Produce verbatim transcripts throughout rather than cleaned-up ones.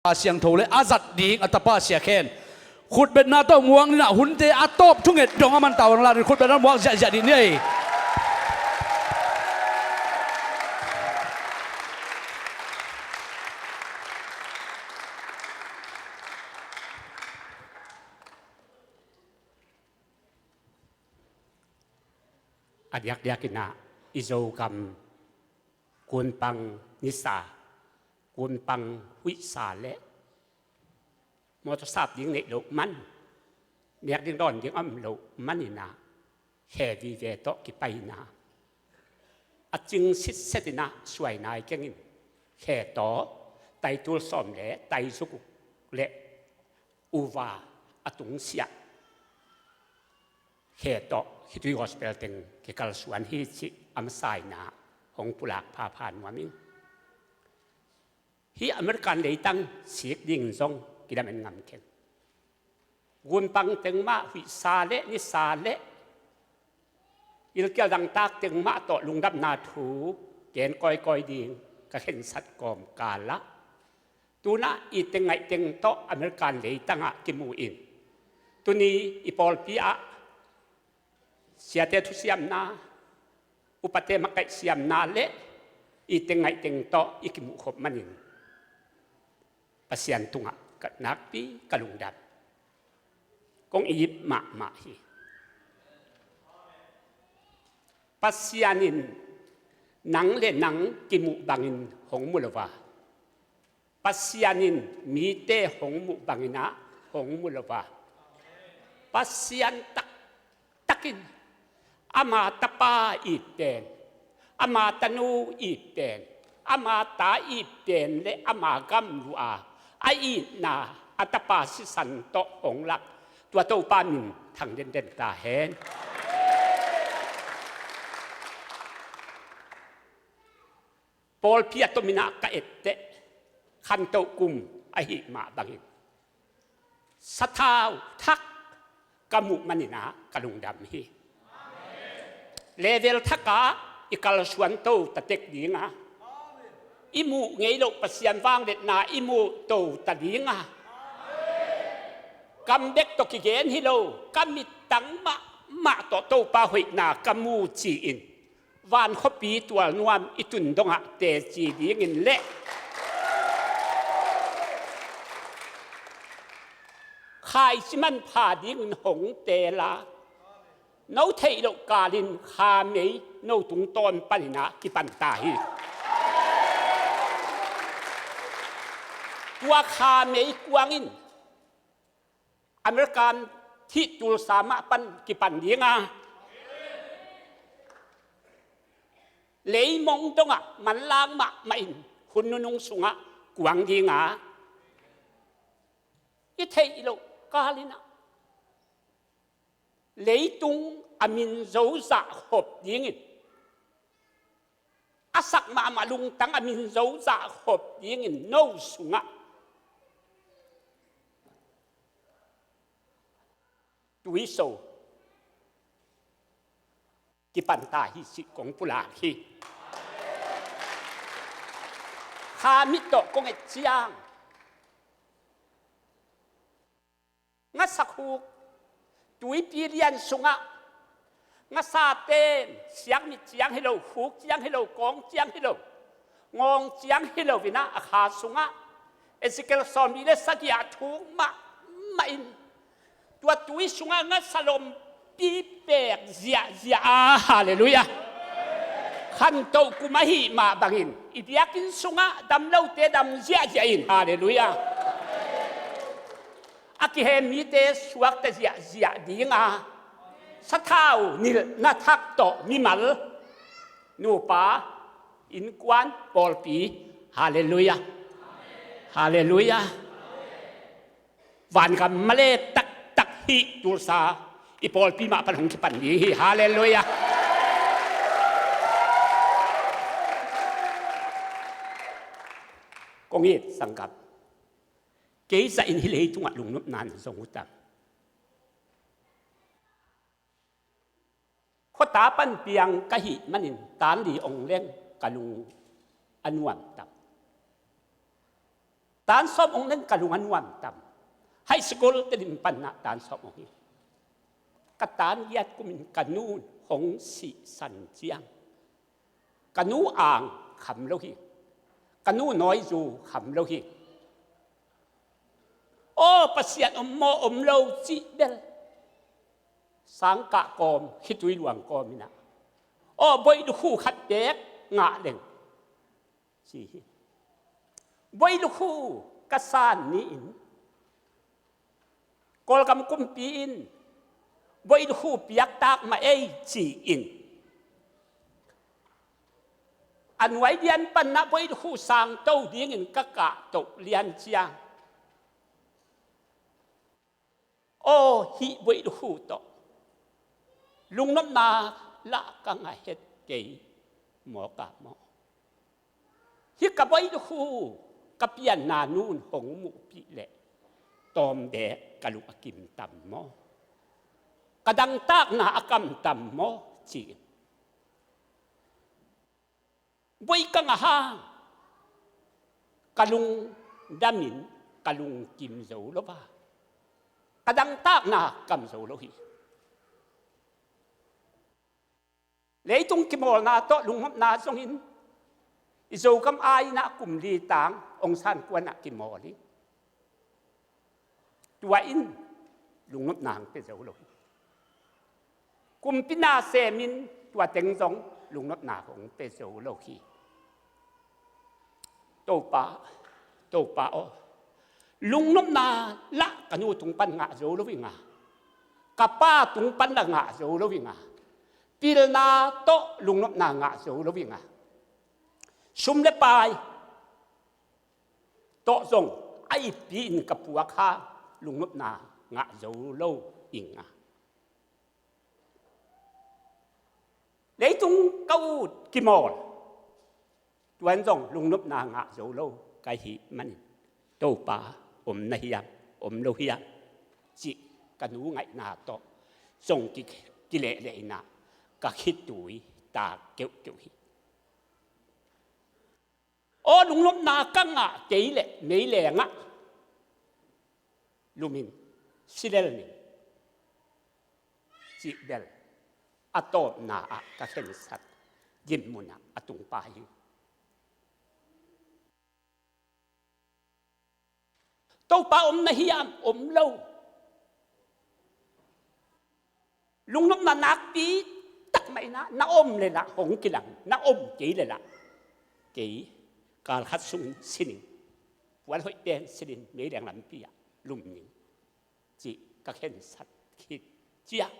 Pa siangtho le a zat ding a tapa Sia Khen khutbetna tawh muang ni in ah, hunte a tawp thunget dong a man tavuan la ding, khutbetna muang ziahziah dih ni ei. A diakdiak in ah i Zogam kunpang nisa, kunpang huihsa le mawtaw sap ding neih loh man, nek ding dawn ding a om loh man in ah, khe vive tawh kipai in ah, a cing sitset in ah suai nai keng in, khe tawh tai tul sawm le tai zuguk le uva a tungsiah khe tawh khitui gospel teng kikalsuan hi cih a masa in ah hong pulak phapha nuam ing. Hih American leitang sik ding zong kilamen ngam keng. Gunpang teng mah huihsa le nisa le gilkial dangtak teng mah tawh lungdamna thu gen kawikawi ding ka khensat kawmkal ah, tu-in ah i teng ngaih teng tawh American leitang ah kimu in, tuni i pawlpi ah siate thusiamna, upate makaih siamna le i teng ngaih teng tawh i kimuh khop manin Pasian tungah ka nakpi ka lungdam. Kong it mahmah hi. Pasian in nang le nang kimuh bangin hong mu lo a, Pasian in mite hong muh bangin ah hong mu lo a, Pasian taktakin ama tapa it pen, ama tanu it pen, ama ta it pen le ama gam uh a, a itna a tapa sisan tawh hong lak tua Topa min thang denden ta hen. Pawlpi a tomin ah ka etteh khantoh kum ahih mah bangin sathau thak ka muh manin ah ka lungdam hi. Level thakah i kalsuan to ta tek ding a, i muh ngei loh Pasian vangliatna i muh to ta ding a, kam bek tawh kigen hi lo, ka mittang mahmah tawh Topa hoihna ka mu ci-in van khuapi tualnuam i tun dongah teci dingin le khaici manpha dingin hong teel a, no theih loh kalin khamei no tungtawn panin ah kipan ta hi. Tua khamei kuang in American thih tulsa mah pan kipan ding a, leimong dongah manlang mahmah in hun nunung sungah kuang ding a, i theih loh kalin ah leitung a min zozah khop dingin, a sak mahmah lungtang a min zozah khop dingin no sungah tuiso kipan ta hi cih kong pulak hi. Kha mit tawh kong et ciang, ngasakhuk tuipi lian sungah ngasaten siakmit ciang hi lo, khuk ciang hi lo, kawng ciang hi lo, ngawng ciang hi lo in ah a kha sungah Ezekiel sawmli le sagih ah thuk mahmah in tua tui sungah ngasa lompi pek ziahziah a, halleluiah. Khantoh kum ahih mah bangin i biakinn sungah damlote dam ziahziah in, halleluiah. A kihem mite suakta ziahziah ding a, sathau nilhna thak tawh mimal, nupa, innkuan, pawlpi, halleluiah, halleluiah. Vangam male taktak hih Tulsa i pawlpi mah pan hong kipan ding hi, halleluiah. Kong it sanggam, kei zah in hih leitungah lungnopna na zong uh tam? Khuata pan piang ka hih manin tanli ong leng ka lung a nuam tam? Tan sawm ong neng ka lung a nuam tam. High school telin panna tan sawm ong hi. Ka tan giat kumin ka nun hong sihsan ciang, ka nu ang kham lo hi. Ka nu nawizu kham lo hi. Aw, Pasian om maw om lo cih bel sangkah kawm, khitui luang kawm inah, aw, boih lukhu khat beek ngah leng ci hi. Boih lukhu ka san ni-in Kawlgam kumpi in boih lukhu piaktak mah ei ci-in, a nuai lian panna boih lukhu sangto dingin ka kahtoh lian ciang, aw, hih boih lukhu tawh lungnopna lah ka ngah het kei maw ka maw. Hih ka boih lukhu ka pianna nun hong muhpih leh tawm beek ka lung a kim tam maw, ka dangtakna a kam tam maw ci. Boih ka ngah hang ka lungdamin ka lungkim zo lo a, ka dangtakna kam zo lo hi. Leitung kimawlna tawh lungnopna zongin i Zogam ai-inah kum li tang Aung San kuanah kimawl hi. Tua in lungnopna hong pia zo lo hi. Kumpi na semin tua teng zong lungnopna hong pia zo lo hi. Topa, Topa aw, lungnopna lah ka nu tung pan ngah zo lo ing a, ka pa tung pan lah ngah zo lo ing a, pilna tawh lungnopna ngah zo lo ing a, sum le pai tawh zong a ippi in ka puak hang lungnopna ngah zo lo ing a, leitung ka ut kimawl, tuan zong lungnopna ngah zo lo ka hih manin, Topa, om na hiam, om lo hiam cih ka nu ngaihna tawh zong ki, kilehleh inah ka khitui tak keuhkeuh hi. Aw, lungnopna ka ngah kei leh meilengah lumin si lel ning cih bel a tawpna ah ka khensat dinmun ah a tung pah hi. Topa, om na hiam, om lo? Lungnopna nakpi tak mah inah, na om le lah hong kilang, na om kei le lah kei kal khat sungin si ning, puan hoih pen silhin meileng lampi ah lum ning cih ka khensat khit ciang,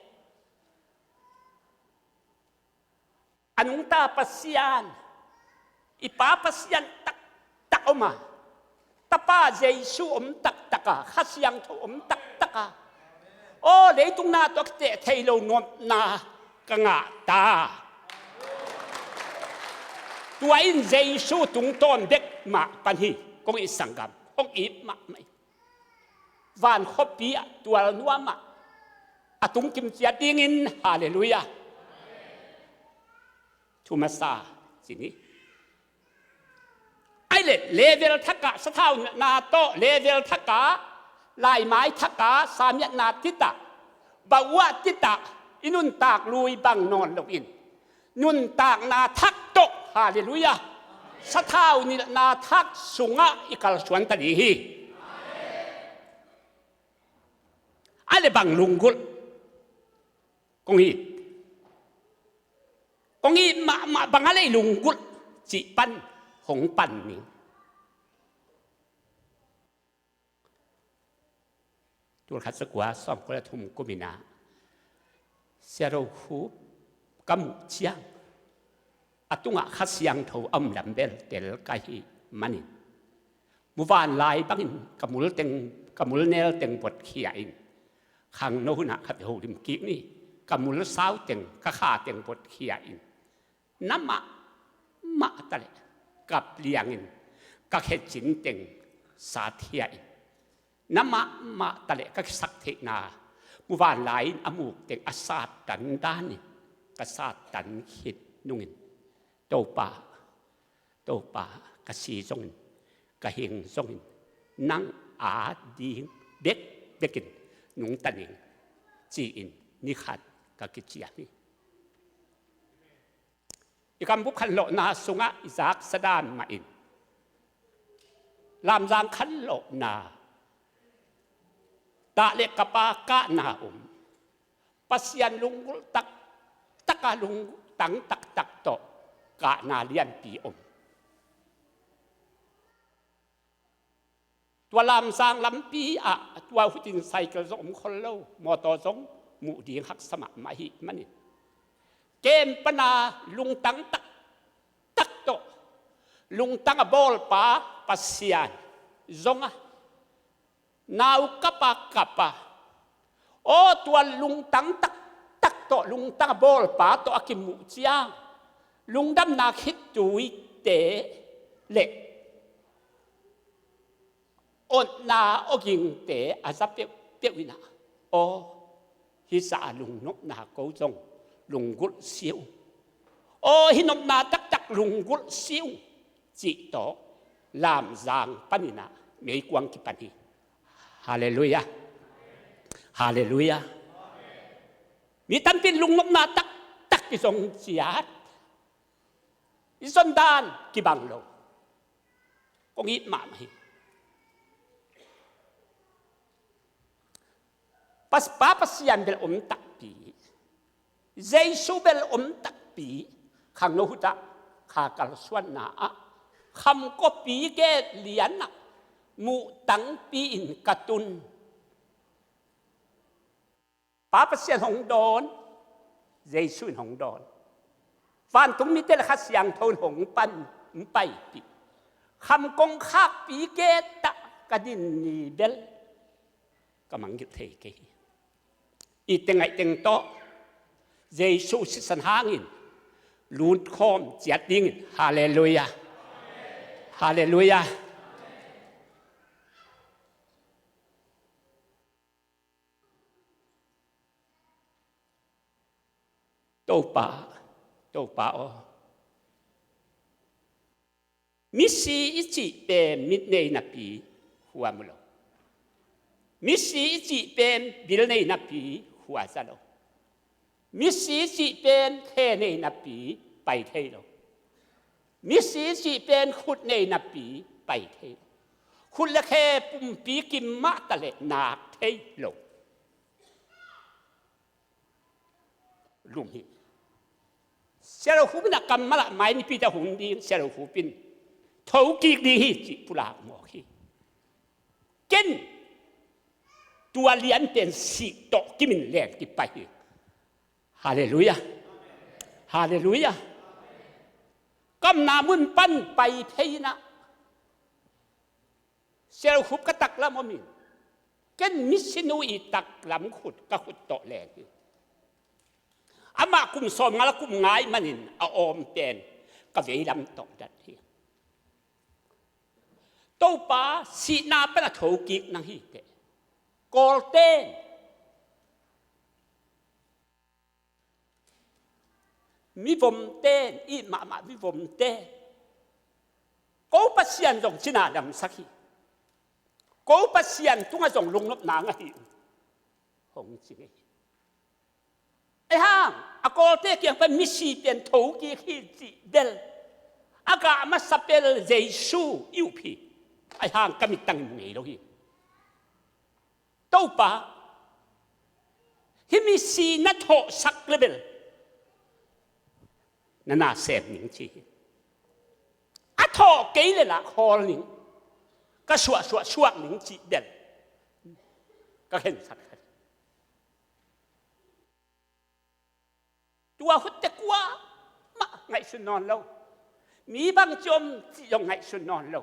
a nungta Pasian, i Pa Pasian taktak om a, Tapa Jesu om taktak a, Kha Siangtho om taktak a, aw, leitung na tawh kiteh thei lo nuamna ka ngah ta. Tua in Jesu tungtawn bek mah pan hi, kong it sanggam, kong it mahmah hi. Van khuapi ah tual nuam ah a tungkim ciat dingin, halleluiah. Thu masa ci ni. Ai le, level thak ah sathau nilhna tawh, level thak ah laimai thak ah samiatna titah, bauah titah i nuntak lui bang nawn loin, nuntakna thak tawh, halleluiah, sathau nilhna thak sungah i kalsuan ta ding hi. Ai le bang lunggulh? Kong it, kong it mahmah, bang a lei lunggulh cih pan hong pan ning. Tulkhat zakua sawmkua le thum kum inah Sia Ro Hup ka muh ciang, a tungah Kha Siangtho a om lam bel tel ka hih manin, muvanlai bangin ka mul teng, ka mul nel teng botkhia in, khangno hunah khat holim kik ni, ka mul sau teng, ka kha teng botkhia in, na mahmah ta leh kap liangin ka khecin teng satkhia in, na mahmah ta leh ka kisaktheihna muvanlai in a muk teng a sattan danin ka sattan khit nungin, Topa, Topa, ka si zongin, ka hing zongin, nang a ding bekbekin nungta ning, ci-in ni khat ka kiciam hi. I kambup khanlawhna sungah i zaksa dan mahin, Lamzang khanlawhna, dah le kapa kahna om, Pasian lunggulh taktak a lungtang taktak tawh kahna lianpi om. Tua Lamzang lampi ah tua hutin cycle zong om khol lo, mawtaw zong muh ding haksa mahmah ahih manin, kem pana lungtang taktak tawh lungtang a bawlpa Pasian zong a, nau kapa kapa, aw, tua lungtang taktak tawh lungtang a bawlpa tawh a kimuh ciang, lungdamna khittuite le otna awgingte a za peuhpeuh in ah, aw, hih zah a lungnopna ko zong lunggulh si ung, aw, hih nopna taktak lunggulh si ung, cih tawh Lamzang panin ah meikuang kipan hi. Halleluiah. Halleluiah. Mi tampi in lungnopna taktak kizong ciat, i zon dan kibang lo. Kong it mahmah hi. Pas-, Pa Pasian bel om takpi, Jesu bel om takpi, khangno hutah kha kalsuanna ah khamkawpi gate lian ah muhtangpi in ka tun. Pa Pasian hong dawn, Jesu in hong dawn. Vantung mite le Kha Siangtho in hong pan, hong paipih. Kham kongkhakpi gate ah ka din ni bel ka mangngilh thei kei hi. Itte ngaih teng tawh Jesu sisan hangin lungkhawm ciat dingin. Halleluiah. Halleluiah. Topa, Topa aw. Misi i cih pen mit nei napi huam uh lo. Misi i cih pen bil nei napi huaza lo. Misi i cih pen khe nei napi pai thei lo. Misi i cih pen khut nei napi pai thei lo. Khut le khe pumpi kim mah ta le nak thei lo. Lum hi. Sia Lo Khup in a kammal ah mai nipi ta hun ding, Sia Lo Khup in thokik ding hi cih pulak mawk hi. Ken tua lian pen sih tawh kimin len kipai hi. Halleluiah. Halleluiah. Kamna mun pan pai phei in ah Sia Lo Khup ka taklam om in, ken misinu i taklam khut ka khut tawh len hi. Amah kum sawmnga le kum nga ahih manin a awm pen ka veilam tawh dat hi. Topa, sihna pan a thokik nang hi teh. Kawlte, mivomte, it mahmah mivomte, ko Pasian zong cina damsak hi. Ko Pasian tungah zong lungnopna ngah hi. Hong ci ngei hi. Ahi hang a kawlte kiang pan misi pen thokik hi cih bel a gah masa pen Jesu i up hi. Ahi hang ka mittang in mu ngei lo hi. Topa, hih misi na thawhsak le bel na na sem ning ci hi. A thawh kei le lah khawl ning, ka suahsuah suak ning cih bel ka khensak kha hi. Tua hutte kuamah ngaihsun nawn lo. Mi bangci om cih zong ngaihsun nawn lo.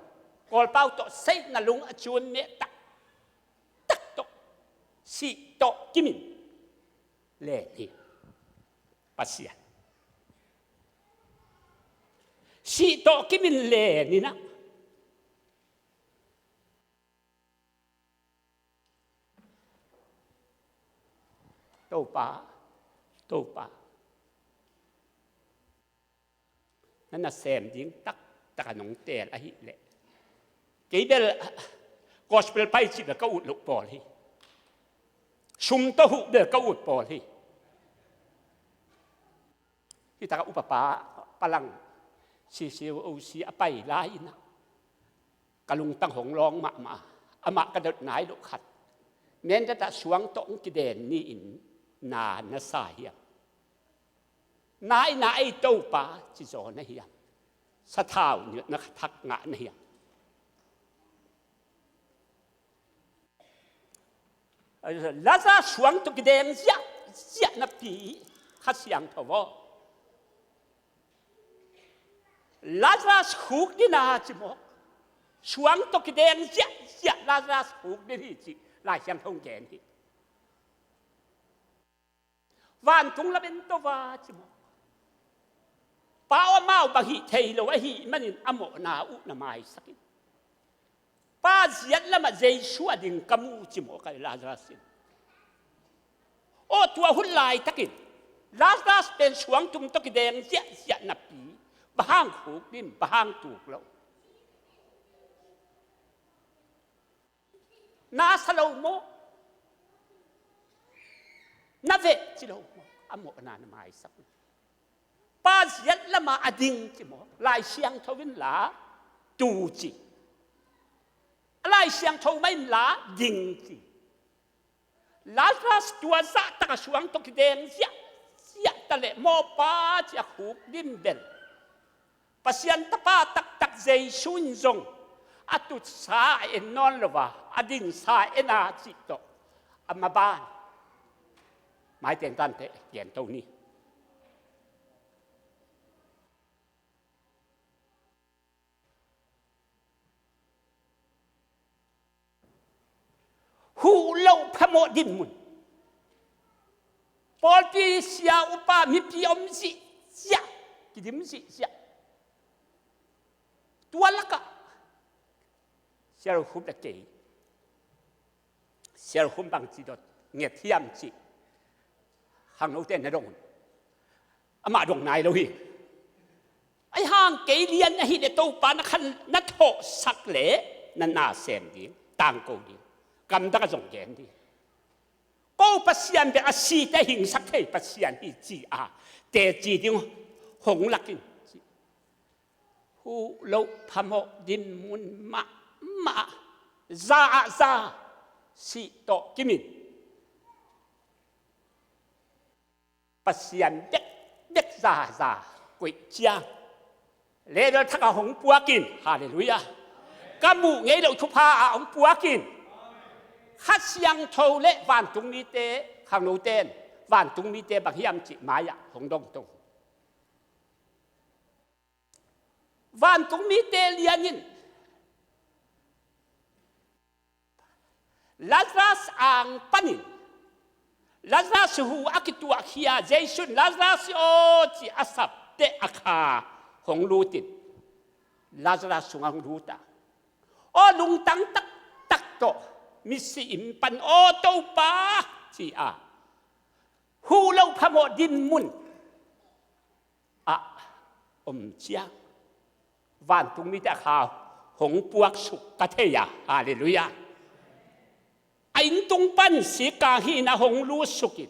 Kawlpau tawh seihna lung a cun meh taktak tawh, sih tawh kimin len hi. Pasian, sih tawh kimin len in ah, Topa, Topa, na nasem ding taktak a nong teel ahih leh, kei bel Gospel pai cih bel ka ut loh pawl hi. Sum tawh huh bel ka ut pawl hi. Hi taka upapa palang C C O C a pai lai-in ah ka lungtang hong lawng mahmah. Amah ka dot nai loh khat. Mendata suang tawh hong kiden ni-in na na sa hiam? Na i na ei Topa ci zaw na hiam? Sathau na thak ngah na hiam? Lazarus suang tawh kideng ziahziah napi Kha Siangtho aw. Lazarus khuk ding a ci mawk. Suang tawh kideng ziahziah Lazarus khuk ding hi cih Lai Siangtho hong gen hi. Vantung lamen to va ci mawk. Pa aw, amau bang hih thei lo ahih manin a mawhna uh na maisak in. Pa ziat lamah Jesu a ding ka mu ci mawk a, Lazarus in. Aw, tua hun laitakin Lazarus pen suangtum tawh kideng ziahziah napi bang hang khuk ding, bang hang tuk lo? Na sa lo maw? Na veh ci lo maw? A mawhna na maisak. Pa ziat lamah a ding ci maw? Lai Siangtho in la tu ci. Lai Siangtho mah in la ding ci. Lazarus tua zahtak a suang tawh kideng ziahziah ta leh mawpa ci a khuk ding bel Pasian Tapa taktak Jesu in zong a tutsa a en nawn lo a, a dingsa a en a cih tawh a maban maiteng tante gen to ni. Huh loh phamawh dinmun. Pawlpi, sia, upa, mipi om zihziah, kidim zihziah. Tua lakah Sia Lo Khum le kei, Sia Lo Khum bangci dot nget hiam cih khangnote na dong un. Amah dong nai lo hi. Ahi hang kei lian ahih leh Topa na khan na thawhsak leh na na sem ding, tangko ding, gamdang a zong gen ding. Ko Pasian bek a site hingsak thei Pasian hi ci a teci ding hong lak in. Huh loh phamawh dinmun mahmah, za ah za, sih tawh kimin Pasian bekbek zaza koih ciang level thak ah hong puak in. Halleluiah. Ka muh ngei loh thupha ah hong puak in. Kha Siangtho le vantung mite, khangnote in vantung mite bang hiam cih mai-ah hong dong to. Vantung mite lian in Lazarus ang panin Lazarus hu a kituahkhia, Jesu in Lazarus aw ci a sap teh a kha hong lut in Lazarus sungah hong lut a, aw lungtang taktak tawh misi inn pan aw Topa ci a, huh loh phamawh dinmun ah om ciang vantung mite a kha hong puaksuk ka thei a. Halleluiah. A inntung pan sikang hi-in a hong lutsuk in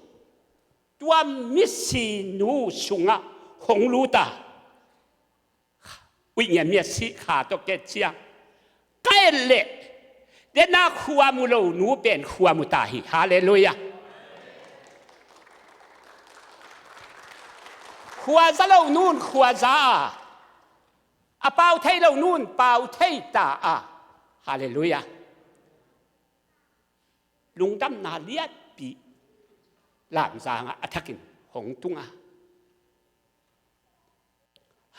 tua misinu sungah hong lut a, uih ngiamngiat sih kha tawh ket ciang ka et leh dena khua mu lo nu pen khua mu ta hi. Halleluiah. Khua za lo nun khua za a, a pau thei lo nun pau thei ta a. Halleluiah. Lungdamna lianpi lamzang ah a thakin hong tung a.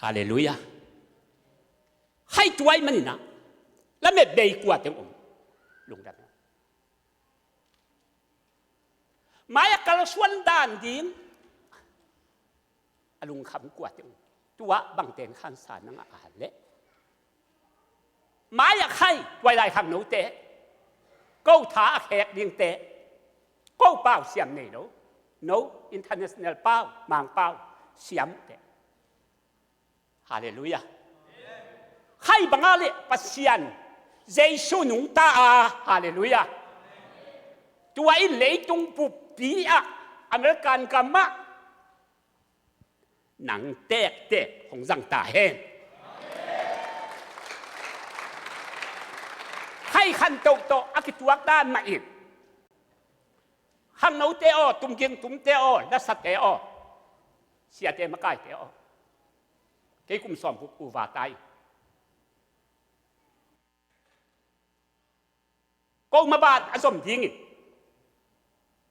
Halleluiah. Khaituai manin ah lamet bei kua teng om. Lungdam. Mai-ah kalsuan dan ding a lungkham kua teng om. Tua bangten khansa nang a leh mai-ah khai tuailai khangnote, ko tha a khek dingte, ko pau siam nei lo, no international pau, Mangpau siam uh teh. Halleluiah. Khai banga le Pasian Jesu nungta a, halleluiah. Tua in leitung buppi ah, American gam ah, nang tektek hong zang ta hen. Khai khantoh tawh a kituak dan mah in, khangnote aw, tumging tumte aw, lasate aw, siate makaite aw, kei kum sawmguk uva ta in, ko ma bat a zom dingin,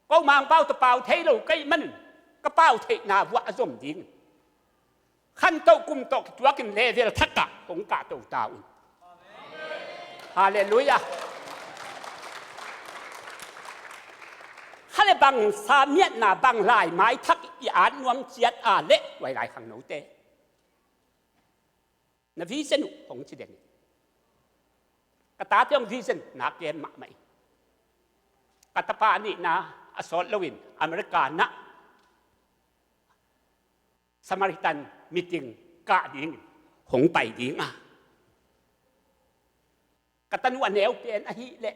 ko mangpau tawh pau thei lo ka hih manin, ka pau theihna vuah a zom dingin, khantoh kum tawh kituakin level thakah hong kahto ta un. Halleluiah. Kha le bang sa miatna, bang lai maithak i at nuam ciat a leh, huai lai khangnote, na vision uh hong ci den. Ka tate hong vision nak gen mahmah in, ka tapa nihna a sawt loin America nah Samaritan meeting kah dingin hong pai ding a, ka tanu a neu pen ahih leh,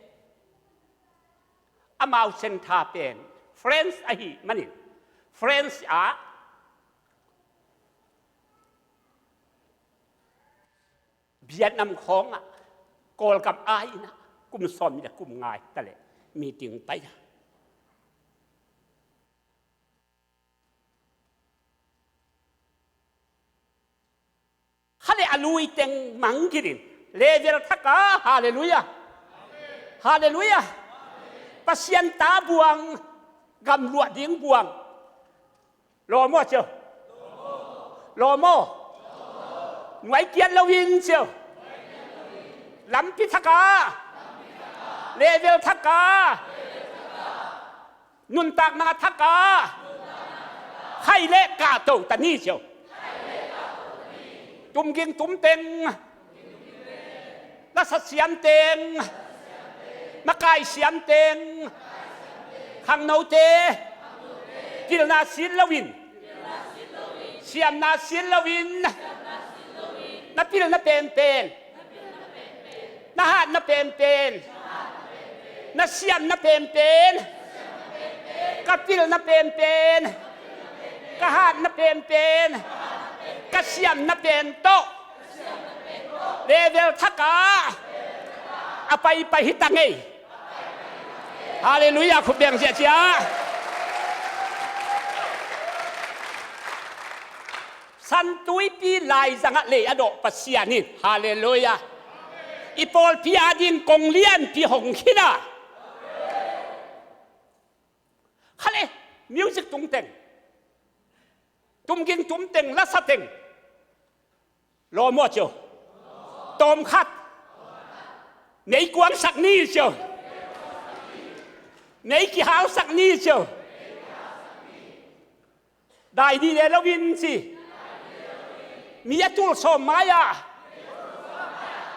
amau center pen France ahih manin, France ah Vietnam khawngah Kawlgam ai-in ah kum sawm le kum nga hi ta leh meeting pai a, kha le a lui teng mangngilh in, level thakah, halleluiah, halleluiah, Pasian ta buang, gamluah ding buang. Lawm aw ci o. Lawm aw. Nuai kiat loin ci o. Lampi thakah, level thakah, nuntakna thakah, khai le kahto ta ni ci o. Tumging tumteng, lasa siamteng, makai siamteng, khangnote, pilna sin loin, siamna sin loin, na pilna penpen, na hatna penpen, na siamna penpen, ka pilna penpen, ka hatna penpen, ka siamna pen tawh level thakah a paipai hi ta ngei. Halleluiah, khut beng ziahziah. San Tuipi laizangah lei a dawh Pasian in, halleluiah, i pawlpi ading kong lianpi hong khin a, kha le music tungteng, tumging tumteng, lasateng, lawm aw ci o. Tawmkhat, meikuangsak ni ci o. Mei kihalsak ni ci o. Dai dih le loin ci. Mi a tul sawm mai-ah,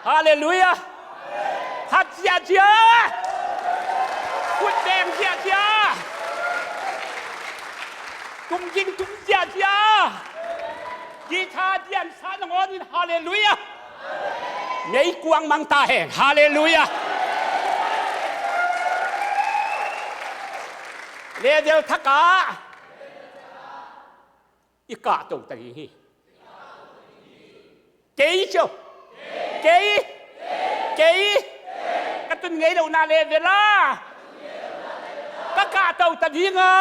halleluiah, phat ziahziah, khut beng ziahziah, tumging tum ziahziah, guitar diansa nangawnin, halleluiah, meikuang mang ta hen, halleluiah. Level thakah i kahto ta ding hi. Kei ci o. Kei, kei, ka tun ngei lohna level ah ka kahto ta ding a,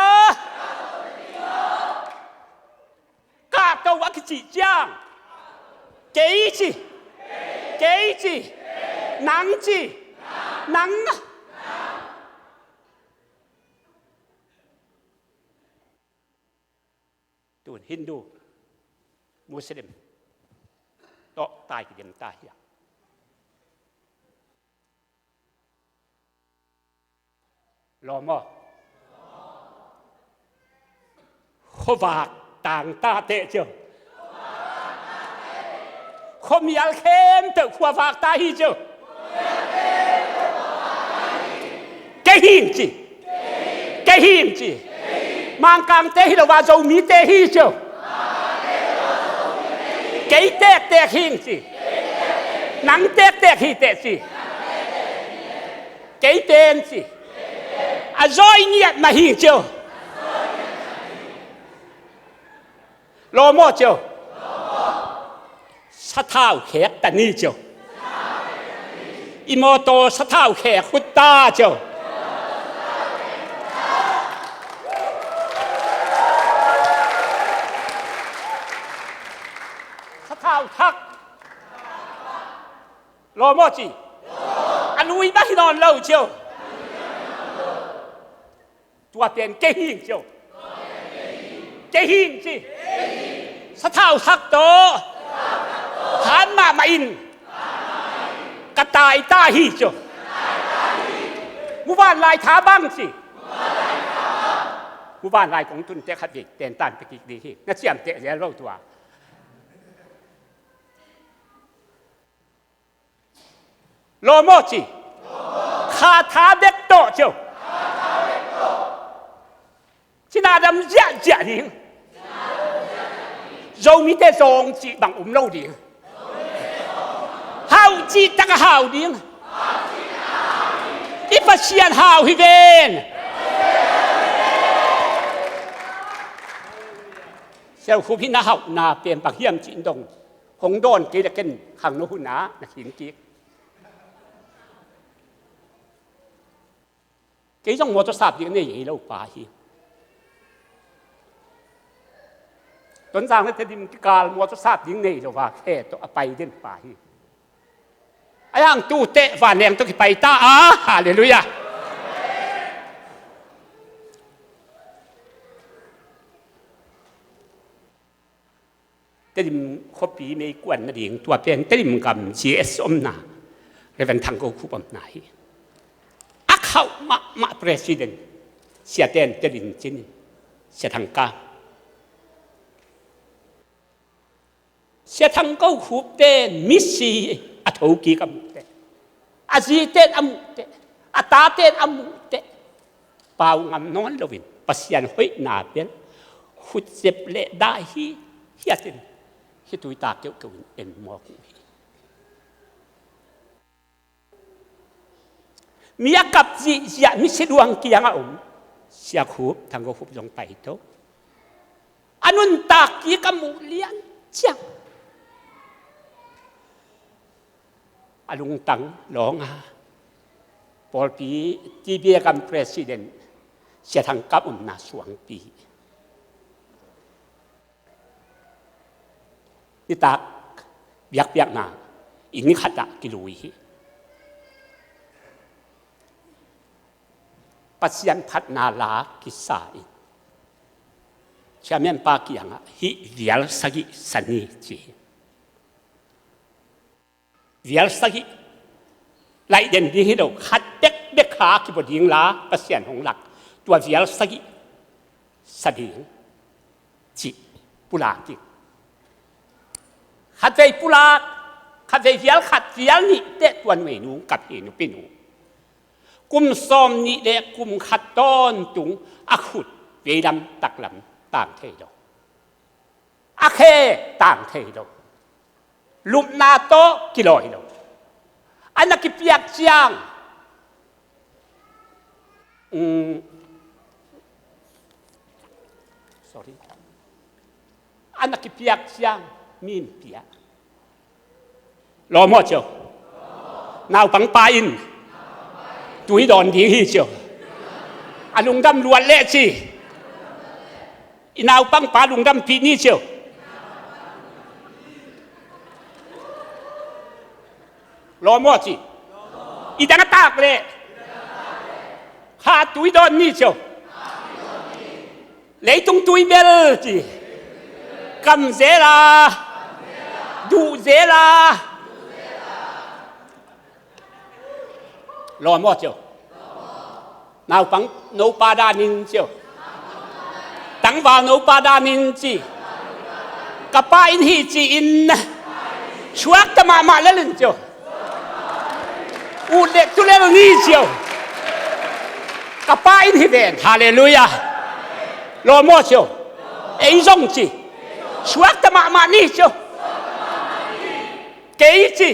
kahto a kicih ciang, kei ci, kei ci, nang ci, nang. Tun Hindu, Muslim tawh tai kidem ta hi a, lawm aw. Khuavak tangta teh ci o. Khuamial khempeuh khuavak ta hi ci o. Kei hing ci. Kei hing ci. Mangkangte hi lo a, Zomite hi ci o. Kei tektek hing ci. Nang tektek hi teh ci. Kei pen ci. A zawi ngiat mah hi ciau. Lawm aw ciau. Sathau khek ta ni ciau. I mawtaw sathau khek hut ta ciau. Sathau thak. Lawm aw ci. A lui mah hi nawn lo ciau. Tua pen kei hing ciau. Kei hing ci. Sathau thak tawh han mahmah in ka tai ta hi ciau. Muvanlai tha bang ci. Muvanlai kong tun teh khat vei tentan pia kik ding hi. Na ciamteh zel lo tua. Lawm aw ci. Kha tha bek tawh ciau. Cina dam ziahziah ding. Zomite zawng cih bang um lo ding. Hau cih tak a hau ding. I Pasian hau hi ven. Siau Khup hi na hauhna pen bang hiam cih dong. Hong dawn kei le ken khangno hun ah na khin kik. Kei zong mawtaw sap ding nei hi lo pa hi. Tonzang le Tedim kikal mawtaw sap ding nei lo va khe tawh a pai den pa hi. A yang tu teh vanleng tawh kipai ta a, halleluiah. Tedim khuapi meikuan nading tua pen Tedim gam G S omna, Reverend Thang Ko Khup omna hi. A khauh mahmah president, siaten Tedim cinin, Sia Thang Ka. Sia Thang Ko Khup pen misi a thokik a muh teh. A ziten a muh teh, a taten a muh teh, pau ngam nawn loin Pasian hoihna bel khutzep le dai hi hiatin khitui ta keuhkeuh in en mawk uh hi. Mi a kap zihziah misi duang kiangah om Sia Khup, Thang Ko Khup zong pai to. A nuntak kik a muh lian ciang a lungtang lawng a, pawlpi T B A gam president Sia Thang Kap omna suangpi. Nitak biakpiakna inn khatah kilui hi. Pasian phatna la kisa in chairman pa kiangah hih vial sagih sa ni ci hi. Vial sagih laih den ding hi lo, khat bekbek kha kibua ding la Pasian hong lak, tua vial sagih sa ding cih pulak in. Khatvei pulak, khatvei vial khat, vial nih teh tua nueinu kap hi, nupinu. Kum sawm nih le kum khat tawntung a khut veilam taklam tang thei lo. A khe tang thei lo. Lupna tawh kilawi lo. A na kipiak ciang, um, sorry. A na kipiak ciang min pia. Lawm aw ciau. Naupangpa in tui dawn ding hi ciau. A lungdam luat leh ci. I naupangpa lungdampih ni ciau. Lawm aw ci. I dang a tak leh kha tui dawn ni ciau. Leitung tui bel ci. Kam zel a, duh zel a. Lawm aw ciau. Naupang nopa danin ciau. Tangval nopa danin ci. Ka pa inn hi ci-in suakta mahmah lel in ciau. Ut le tu lel ni ciau. Ka pa inn hi ven. Halleluiah. Lawm aw ciau. Ei zong ci. Suakta mahmah ni ciau. Kei ci.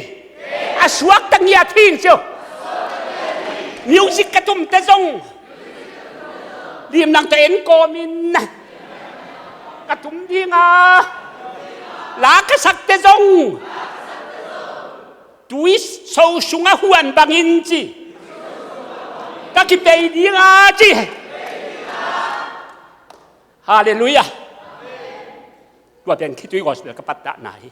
A suakta ngiat hing ciau. Music ka tumte zong limlang tawh en kawmin ka tum dinga, la ka sakte zong tui so sungah huan bangin ci, ka kipei dinga ci. Halleluiah. Tua pen khitui gospel ka pattahna hi.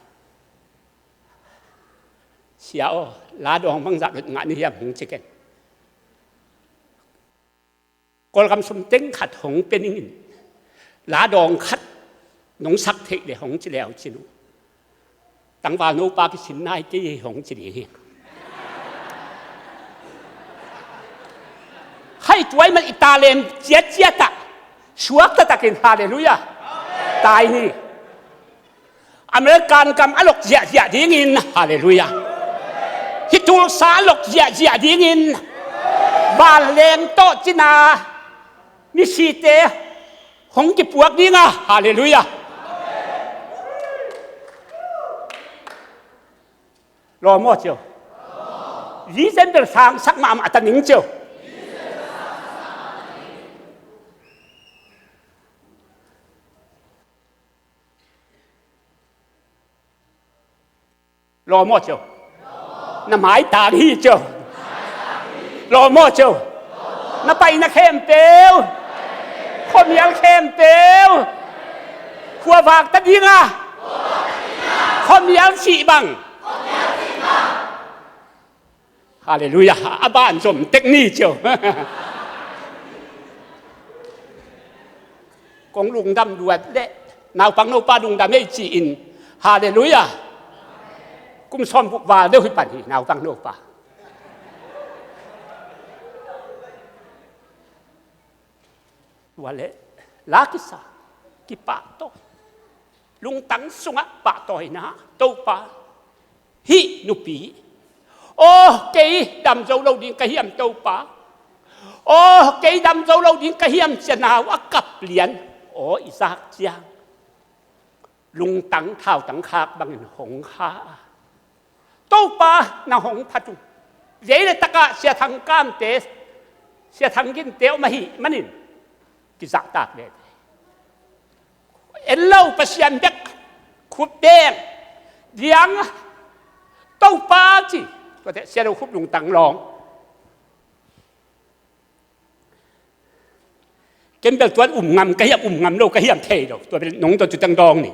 Sia aw, la dawng bangzah dot ngah ni hiam hong ci ken. Kawlgam sum teng khat hong pia ningin, la dawng khat nong sak theih le hong ci leu cin uh, tangval nopa kisin nai kei hong ci ding hi. Hai tuai man i talent ciatciat ah suak taktakin, halleluiah, tai ni. American gam a lok ziahziah dingin, halleluiah. Hih Tulsa a lok ziahziah dingin, vanleng tawh cina misite hong kipuak dinga, halleluiah. Lawm aw cio. Vision bel sangsak mahmah ta ning cio. Lawm aw cio. Na maitang hi cio. Lawm aw cio. Na paina khempeuh, khuamial khempeuh khuavak ta dinga, khuamial sih bang. Halleluiah. A ban zom tek ni cio. Kong lungdam luat le naupang nopa lungdam ei ci-in, halleluiah. Kum sawm guk val deuh hi pan hi naupang nopa. Tua le la kisa, kipahtawi, lungtang sungah pahtawina, Topa, hih nupi, aw kei dam zo lo ding ka hiam Topa, aw kei dam zo lo ding ka hiam cia nau a kap lian, aw i zak ciang lungtang thautang khak bangin hong kha a, Topa nang hong phat uh. Vei le takah Sia Thang Kamte, Sia Thang Ginte om ahih manin kizahtak veve. En lo Pasian bek khut beng diang Topa ci. Tuate Sia Lo Khup lungtang lawng. Ken bel tuan um ngam ka hiam, um ngam lo ka hiam thei lo. Tua bel nong tua tutang dawng ni.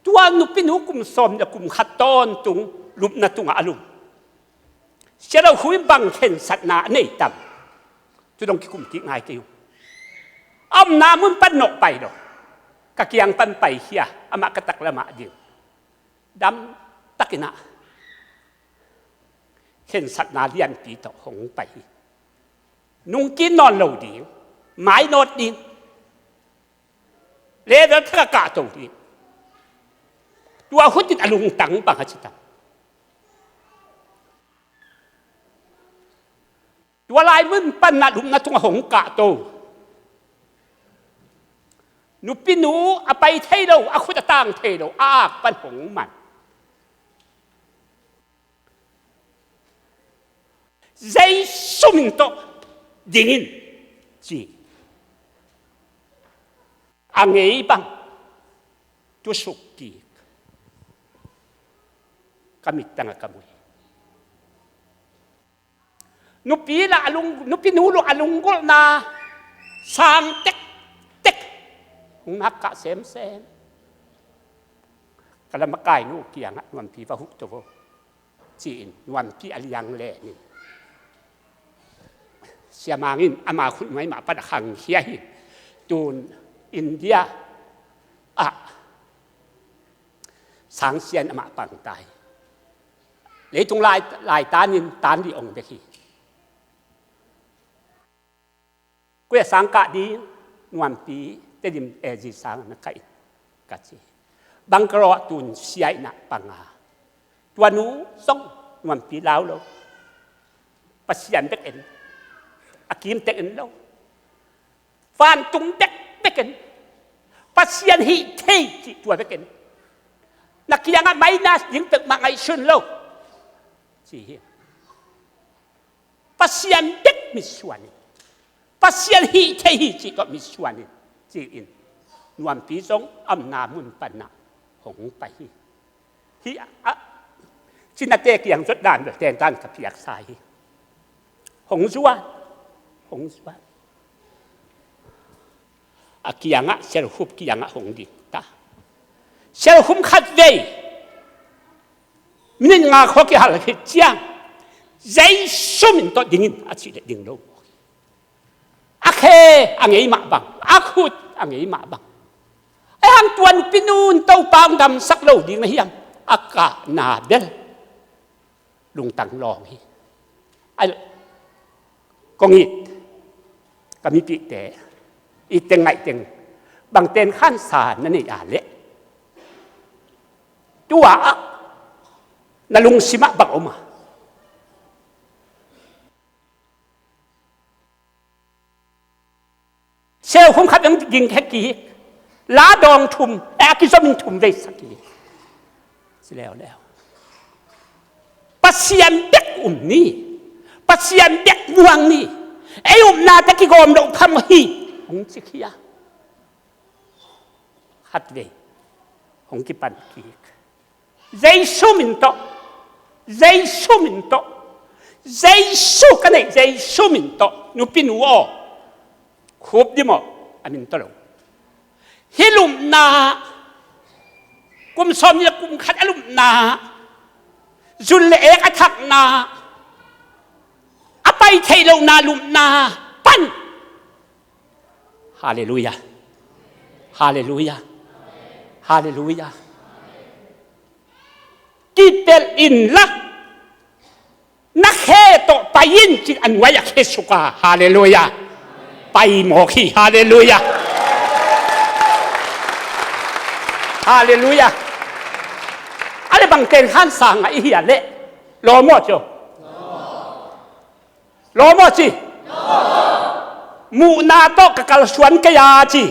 Tua nupinu kum sawm le kum khat tawntung lupna tungah a lum. Sia Lo Khup in bang khensatna a nei tam. Tu dong kikum kik ngai kei uh. A omna mun pan nawh pai lo. Ka kiang pan pai hia, amah ka taklamah ding. Dam takinah khensatna lianpi tawh hong pai hi. Nungkik nawn lo ding, mainawt ding, level thak a kahto ding. Tua hutin a lungtang bang a citam. Tua lai mun panah lupna tungah hong kahto. Nupinu a pai thei lo, a khut a tang thei lo, a ak pan hong man. Jesu min tawh dingin ci. A ngei bang tusuk kik. Ka mittangah ka mu hi. Nupi lah a lung, nupinu lah a lunggulhna sang tektek. Hong nak kah semsem. Ka lamakai nu kiangah nuampi va huh to vo ci-in nuampi a liang lenin. Siamang in ama khutnuai mah pan a khangkhia hi. Tun India ah sangsian amah pangtai. Leitung lai, lai tanin tan li ong bek hi. Koi a sang kah ding, nuampi, Tedim A G sang na kah in ka ci. Bangalore ah tun sia in ah panga. Tua nu zong nuampi lau lo. Pasian bek en. A kim tek en lo. Vantung bek bek en. Pasian hih thei cih tua bek en. Na kiangah minus ding peuhmah ngaihsun lo. Ci hi. Pasian bek mitsuan in, Pasian hih thei hi cih tawh mitsuan in, ci-in nuampi zong a omna mun panah hong pai hi. Hih a, cinate kiang zot dan bel ten dan ka piaksa hi. Hong zuan, hong zuan. A kiangah, selkhup kiangah hong ding ta. Selkhup khat vei minit nga khua kihal khit ciang, Jesu min tawh dingin a cih leh ding lo. A khe a ngei mah bang, a khut a ngei mah bang. Ahi hang tua nupi nu in Topa hong damsak lo ding na hiam? A kahna bel lungtang lawng hi. Ai, kong it ka mipihte, itteng ngaihteng, bangten khansa na nei a leh tua ah na lungsimah bang om a? Selkhup khat beng ging khe kik, la dawng thum, eh, a kizomin thum veisak kik. Si leuleu. Pasian bek um ni, Pasian bek muang ni, ei upna tawh kigawm loh phamawh hi, hong ci khia. Khat vei hong kipan kik. Jesu min tawh, Jesu min tawh, Jesu ka neih, Jesu min tawh, nupi nu aw, khup dim aw, a min tawh lo. Hih lupna, kum sawm nih le kum khat a lupna, zun le ek a thakna, a pai theih lohna lupna pan. Halleluiah. Halleluiah. Halleluiah. Kipelh inla, na khe tawh pai in, ci-in a nuai-ah khe suk a. Halleluiah. Pai mawk hi. Halleluiah. Halleluiah. A leh bangten khansa ngah i hia leh? Lawm aw ci aw. Lawm aw ci. Muhna tawh ka kalsuan kei a ci.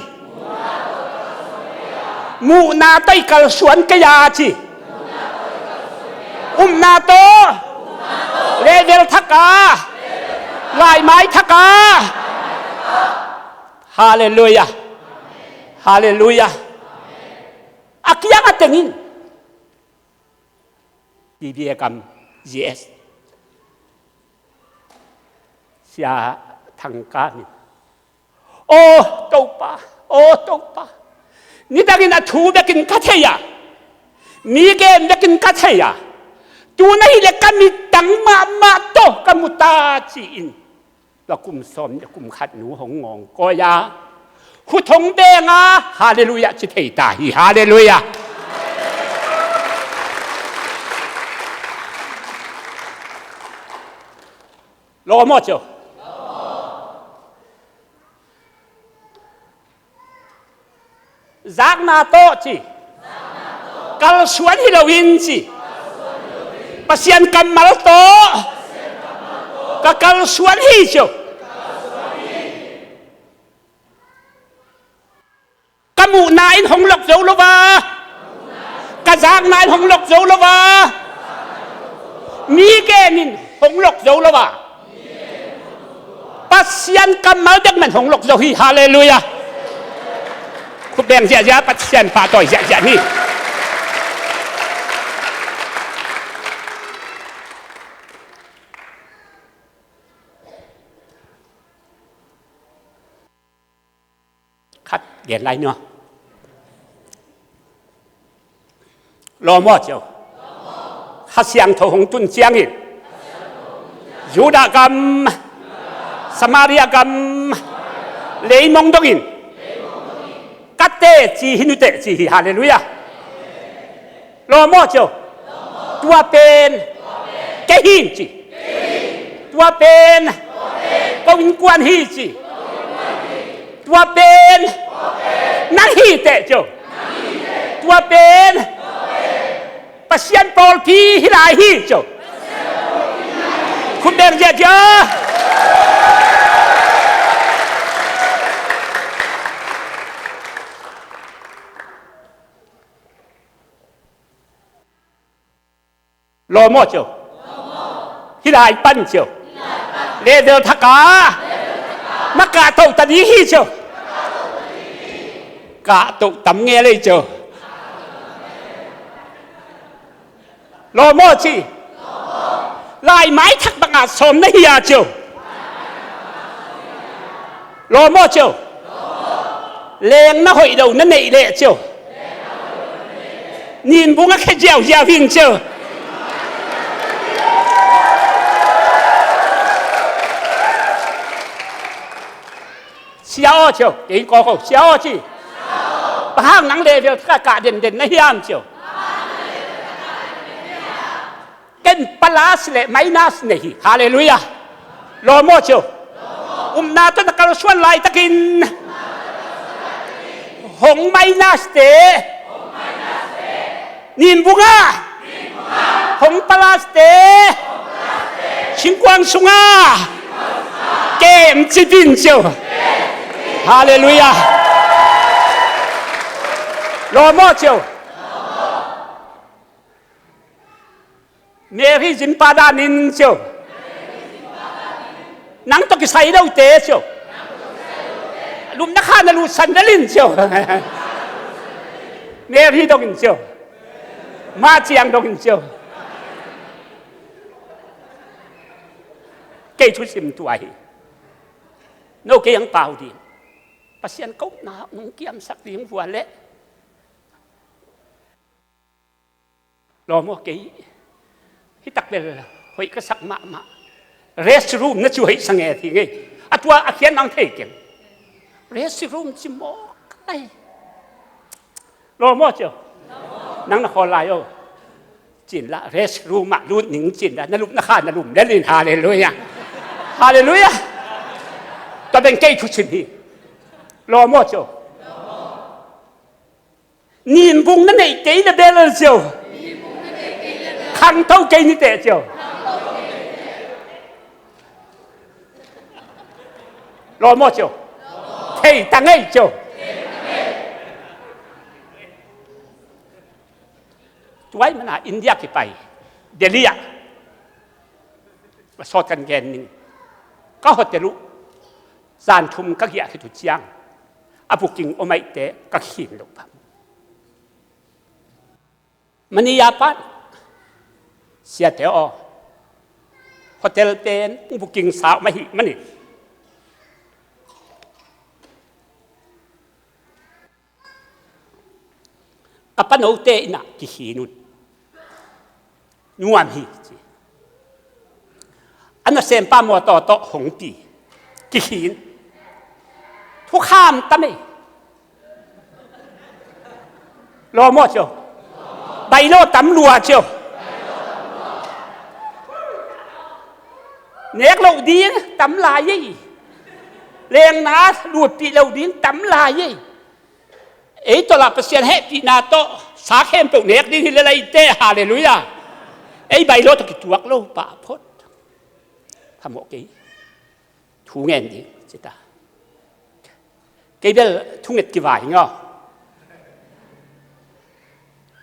Muhna tawh i kalsuan kei a ci. Upna tawh level thak a, laimai thak a. Halleluiah. Halleluiah. A kiang a teng in B B A kam G S Sia Thangka min, aw Topa, aw Topa, nidangin a thu bekin ka thei a, mi gen bekin ka thei a, tu-in ahih leh ka mittang mahmah tawh ka mu ta, ci-in tua kum sawm nih le kum khat nu hong ngawngkawi a, khut hong beng a, halleluiah ci thei ta hi. Halleluiah. Lawm aw ci aw. Zakna tawh ci. Kalsuan hi loin ci. Pasian kammal tawh ka kalsuan hi ci aw. Ka muhna in hong lok zo lo a, ka zakna in hong lok zo lo a, mi gen in hong lok zo lo a, Pasian kammal bek man hong lok zo hi. Halleluiah. Khut beng ziahziah, Pasian pahtawi ziahziah ni. Khat gen lai ni aw. Lawm aw ci aw. Kha Siangtho hong tun ciangin Judah gam, Samaria gam, leimong dongin ka teci hi, nu teci hi. Halleluiah. Lawm aw ci aw. Tua pen kei hi ci. Tua pen ko innkuan hi ci. Tua pen nang hi teh ci aw. Tua pen Pasian pawlpi hi lai hi ci aw. Khut beng ziahziah. Lawm aw ci aw. Hih lai pan ci aw. Level thak a na kahtoh ta ding hi cio. Kahtoh tam nge lei cio. Lawm aw ci. Laimai thak bangah sawm na hi a cio. Lawm aw cio. Leng na hoih lo na neih leh cio, ninbung a khia ziauziau hing cio. Sia aw cio, kei in kawl ko, sia aw ci. Bang hang nang level thak a kah denden na hiam cio. Ken plus le minus nei hi. Halleluiah. Lawm aw cio. Upna tawh na kalsuan laitakin hong minus te ninbung ah, hong plus te singkuang sungah kem cipin cio. Halleluiah. Lawm aw cio. Mary zin pa dan in cio. Nang tawh kisai lote cio. Lupna kha na lutsan lel in cio. Mary dongin cio. Mah ciang dongin cio. Kei thusim tua hi. No kei ang pau ding. Pasian kohna nong kiamsak ding vua leh. Lawm aw kei. Hi tak bel hoih ka sak mahmah. Restroom na ci hoih sa nge ti ngei. A tua a khian mang thei keng. Restroom ci mawk lai. Lawm aw cio. Nang na khawl lai aw. Cin la restroom ah lut ning cin la na lupna kha na lum lel in. Halleluiah. Halleluiah. Tua beng kei thusim hi. Lawm aw cio. Ninbung na neih kei le bel cio. Khangto kei ni teh cio. Lawm aw cio. Thei ta ngei cio. Tuai mana India kipai Delhi ah. Ka sawt kan gen ning. Ka hotel uh zan thum ka giah khit uh ciang a booking om aihte ka khin loh pah. Mania pan siate aw, hotel pen booking sa om ahih manin ka panote innah kikhin un. Nuam hi ci. A nasempa mawtaw tawh hong pi. Kikhin. Thukham tam ei. Lawm aw cio. Bailo tam lua cio. Nek loh ding tam lai ei. Lengna lutpih loh ding tam lai ei. Ei tawh lah Pasian hehpihna tawh sa khempeuh nek ding hi lel ahih teh, halleluiah. Ei bailo tawh kituak lo pah phot. Phamawh kei. Thu ngen ding cita. Kei bel thunget kivai ngaw.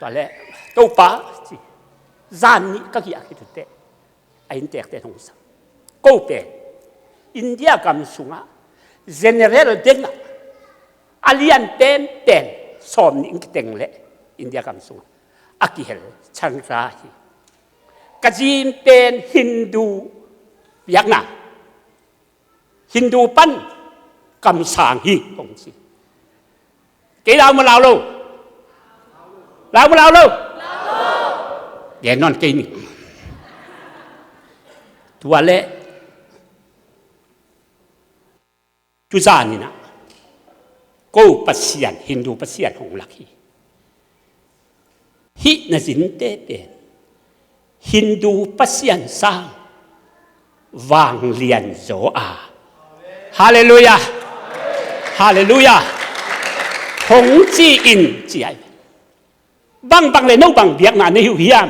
Tua leh Topa ci. Zan nih ka giah khit uh teh a inntekte in hong sang. Ko pen India gam sungah general dengah a lian penpen sawm nih in kiteng leh India gam sungah a kihel Chandra hi. Ka zin pen Hindu biakna, Hindu pan kamsang hi kong ci. Kei lau maw lau lo? Lau maw lau lo? Gen nawn kei ning. Tua leh tuzan inah ko Pasian, Hindu Pasian hong lak hi. Hih na zinte pen Hindu Pasian sang vanglian zaw a. Halleluiah. Halleluiah. Hong ci in ci ai. Bangbang le no bang biakna na hi uh hiam?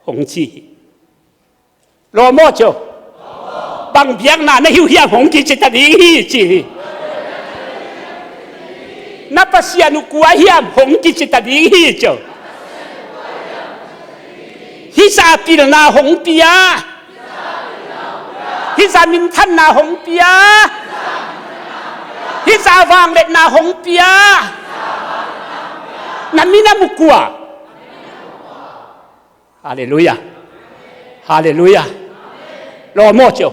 Hong ci hi. Lawm aw cio. Bang biakna na hi uh hiam hong kici ta ding hi ci hi. Na Pasian uh kua hiam hong kici ta ding hi cio. Hih sa pilna hong pia. Hih zah minthanna hong pia. Hih zah vangliatna hong pia. Na min a mu kua? Halleluiah. Halleluiah. Lawm aw ci o.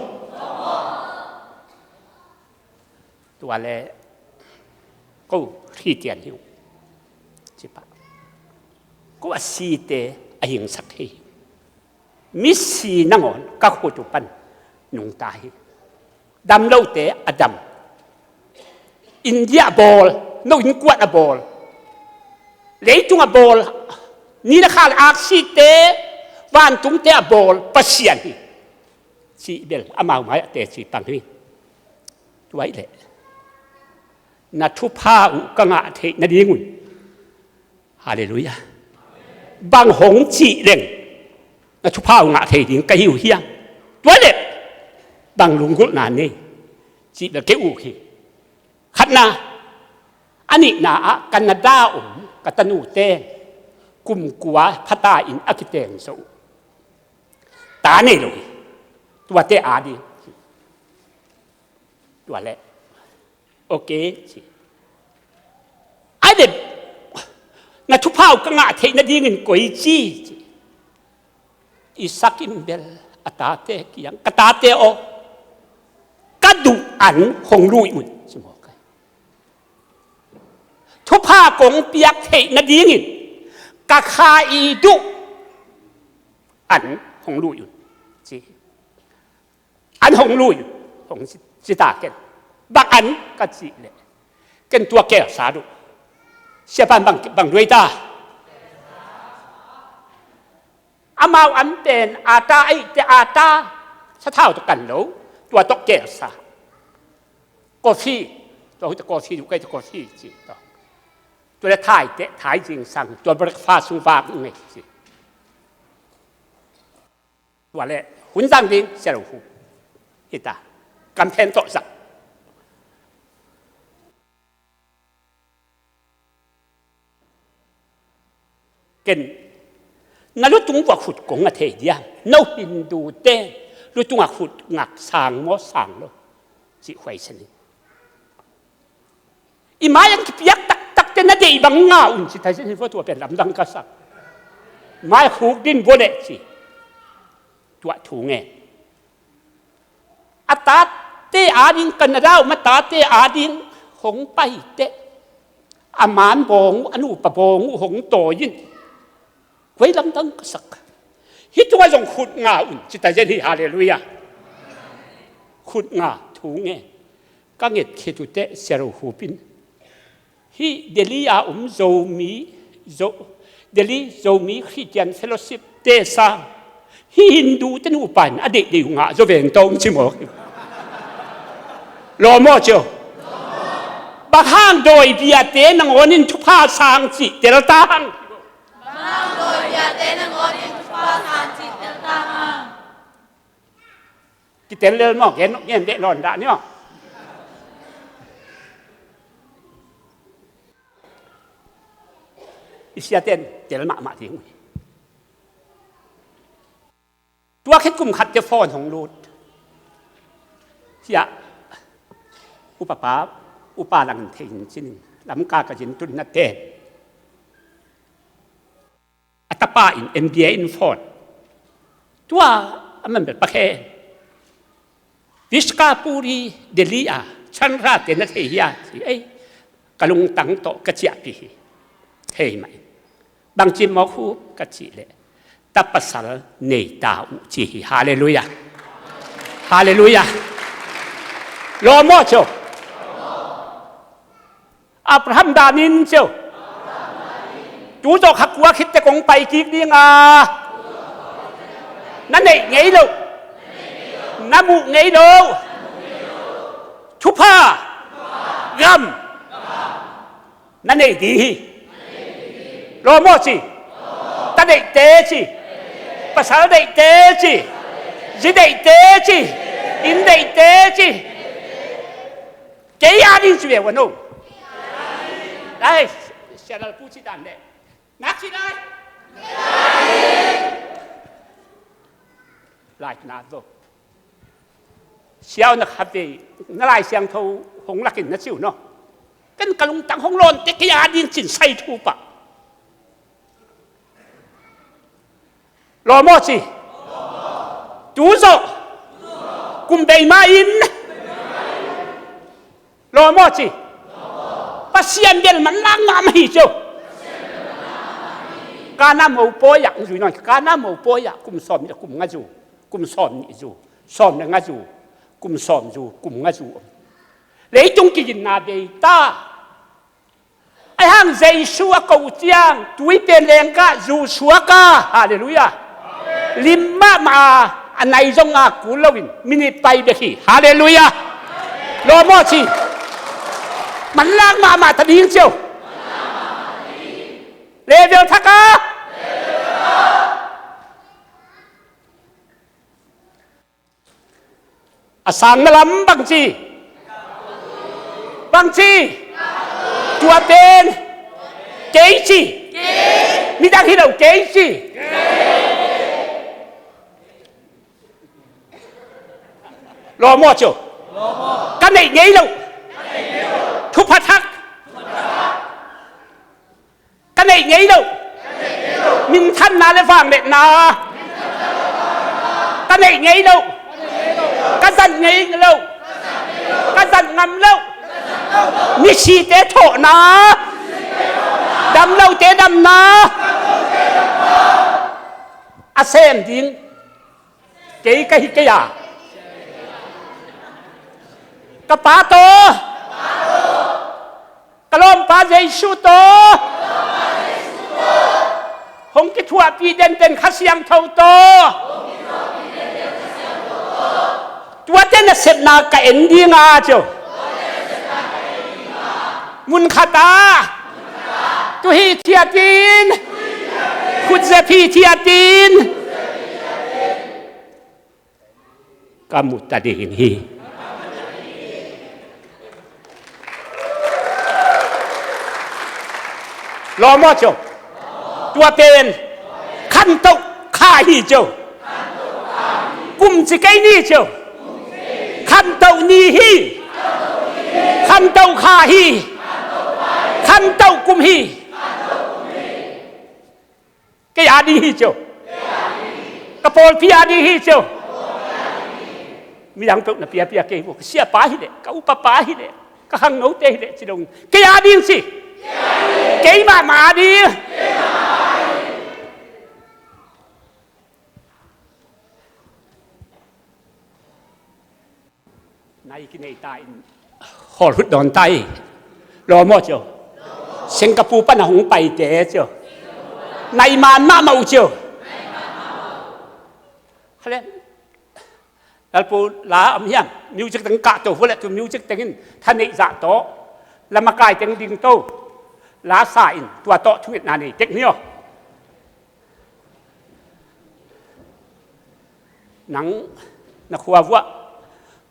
Tua leh ko Khristian hi uh ci pah. Ko a site a hingsak hi. Misi nangawn ka khut uh pan nungta hi. Damlote a dam. India a bawl, no innkuan a bawl, leitung a bawl, ni le kha le aksite, vantungte a bawl Pasian hi. Cih bel amau mai-ah teci pang hi. Tua ahih leh na thupha uh ka ngah theih nadingun, halleluiah, bang hong cih leng na thupha uh ngah thei ding ka hi uh hiam? Tua leh bang lunggulhna nei? Cih bel kei uh hi. Khatna, a nihna ah Canada om ka tanute kum kua phata in a kiteng zo uh. Ta nei lo hi. Tuate ading. Tua leh okay ci. A dep na thupha uh ka ngah theih nadingin koi ci ci. Isak in bel a tate kiang, ka tate aw, ka duh an hong lui un ci mawk hi. Thupha kong piak theih nadingin ka kha i duh an hong lui un ci. An hong lui, hong ci, ci ta ken. Bang an ka cih leh ken tua kelsa duh. Siapan bang, bang duai ta. Amau an pen ata, ahih teh ata sathau tawh kan lo, tua tawh kelsa. Coffee, tua hui teh coffee duh, kei teh coffee ci tawh. Tua leh thai teh thai zingsang, tua breakfast sung vak ngei ci. Tua leh hun zang ding sia lo hu. Hita. Kam phen tawh zang. Ken na lutung vua khut kong a thei dia. No Hindu te lutung a khut ngak sang maw sang lo? Cih huai sa ni. I mai ang kipiak taktak te na deih bang ngah un ci thai sin hi fo tua pen lamdang ka sak. Mai khuk din vua leh ci. Tuah thu nge. A tate ading Canada um a tate ading hong pai teh. A man bawng uh, a nupa bawng uh hong tawi in. Kuai lamdang ka sak. Hih tungah zong khut nga un ci ta zen hi, halleluiah. Khut nga thu nge. Ka nget khit uh teh sia lo hup in. Hih Delhi a um Zomi, Zo, Delhi Zomi Christian Fellowship te sang. Hih Hindu te nupa in a deihdeih uh ngah zaw veng tawh um ci mawk hi. Lawm aw ci o. Bang hang dawi biate nangawn in thupha sang cih tel ta hang. Bang hang dawi biate nangawn in thupha sang cih tel ta hang. Kitel lel maw, gen, gen deh lawn dah ni aw. I siate in tel mahmah ding uh hi. Tua khit kum khat teh phone hong lut. Hiah, upa pa, upa langin thei in cinin, Lamka ka zin tun na ten. A tapa in M B A in phone. Tua a man bel pakhe. Vishkapuri Delhi a Chandra te na thei hia ci ei. Ka lungtang tawh ka ciahpih hi. Thei mah in. Bangci mawk hu ka cih leh. Ta pasal nei ta uh ci hi. Halleluiah. Halleluiah. Lawm aw ci o. Abraham danin ci o. Tu zawh kha kua khit teh kong pai kik ding a. Na neih ngei lo. Na muh ngei lo. Thupha. Gam. Na neih ding hi. Lawm aw ci. Ta deihte ci. Pasal deihte ci. Zi deihte ci. Inn deihte ci. Kei a ding ci ve ua no. Ai, sia lal pu ci dan leh. Nak ci lai. Lai na zo. Sia aw, na khat vei na Lai Siangtho hong lakin na ci uh no. Ken ka lungtang hong lawnte kei a ding cin sai thu pah. Lawm aw ci. Tu zawh kum bei ma in. Lawm aw ci. Pasian bel manlang mahmah hi cio. Kana mopawi ah hong zui nawn, kana mopawi ah kum sawm nih kum nga zu, kum sawm nih zu, sawm le nga zu, kum sawm zu, kum nga zu om. Leitung kiginna bei ta. Ahi hang Jesu a ko uh ciang tui pen lengkah zu suak a. Halleluiah. Lim mahmah a, a nai zong a kul loin minit pai bek hi. Halleluiah. Lawm aw ci. Manlang mahmah ta ding cio. Level thak a. A sangna lam bang ci? Bang ci? Tua pen kei ci. Midang hi lo, kei ci. Lawm aw cio. Ka neih ngei lo. Thupha thak. Ka neih ngei lo. Minthanna le vangliatna ka neih ngei lo. Ka zat ngei lo. Ka zat ngam lo. Misite thawhna, dam lote damna. A sem ding kei ka hi kei a. Ka Pa tawh, ka lawmpa Jesu tawh, hong kithuahpih denden Kha Siangtho tawh, tuate nasepna ka en ding a cio. Mun khat ah tu hithiat in, khut zep hithiat in ka mu ta ding hi. Lawm aw cio. Tua pen khantoh kha hi cio. Kum ci kei ni cio. Khantoh ni hi. Khantoh kha hi. Khantoh kum hi. Kei a ding hi cio. Ka pawlpi a ding hi cio. Midang peuh na piapia kei uh, ka siapa hi leh, ka upapa hi leh, ka khangnote hi leh ci dong. Kei a ding ci. Kei mahmah a ding. Nai kinei ta in, hawlhut dawn ta hi. Lawm aw cio. Singapore pan a hong paite cio. Nai man mahmah uh cio. Hale. Lalpu la om hiam? Music teng kah to, hule tu music teng in thaneih zah tawh lamakai teng ding to. La sa in tua tawh thungetna nei tek ni aw. Nang na khua vuah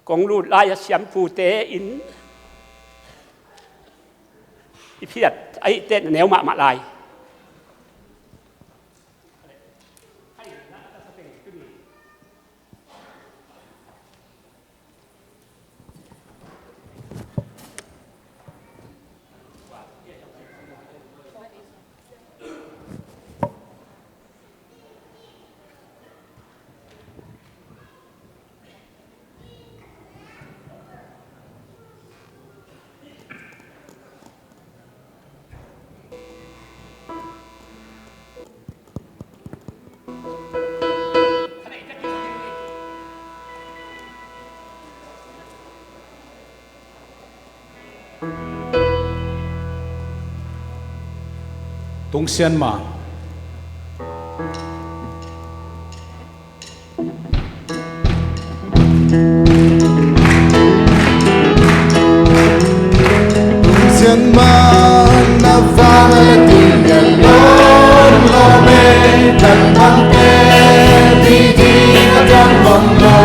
kong lut lai-a siampute in i phiat ahih teh na neu mahmah lai. Tungsian ma. Tungsian ma na vang a la ti a lom lom e, tan bang te di di a tan bang lo.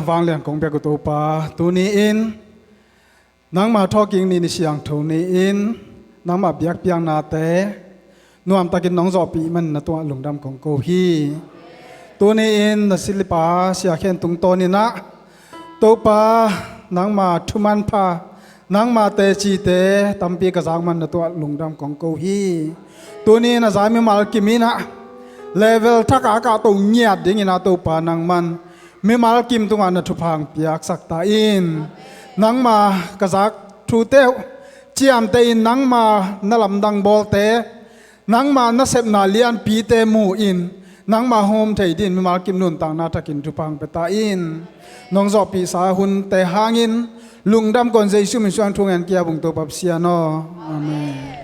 Vanglian kong biak uh Topa, tuni-in nangma thawhkik ni, ni siangtho ni-in nangma biakpiaknate nuamtakin nong zawhpih manin na tungah lungdam kong ko hi. Tuni-in na silipa Sia Khen tungtawnin ah Topa, nangma thumanpha, nangma tecite tampi ka zak manin na tungah lungdam kong ko hi. Tuni-in a za mimal kim in ah level thak a kahto ngiat dingin ah Topa, nangman mimal kim tungah na thupha piaksak ta in. Nangma ka zak thute uh ciamteh in, nangma na lamdang bawlte, nangma na sepna lianpite mu in, nangma hong om thei dingin mimal kim nuntakna thakin thupha pia ta in. Nong zawhpihsa hunte hangin lungdam kong Jesu min suang thu ngen kia bung Topa Pasian aw. Amen.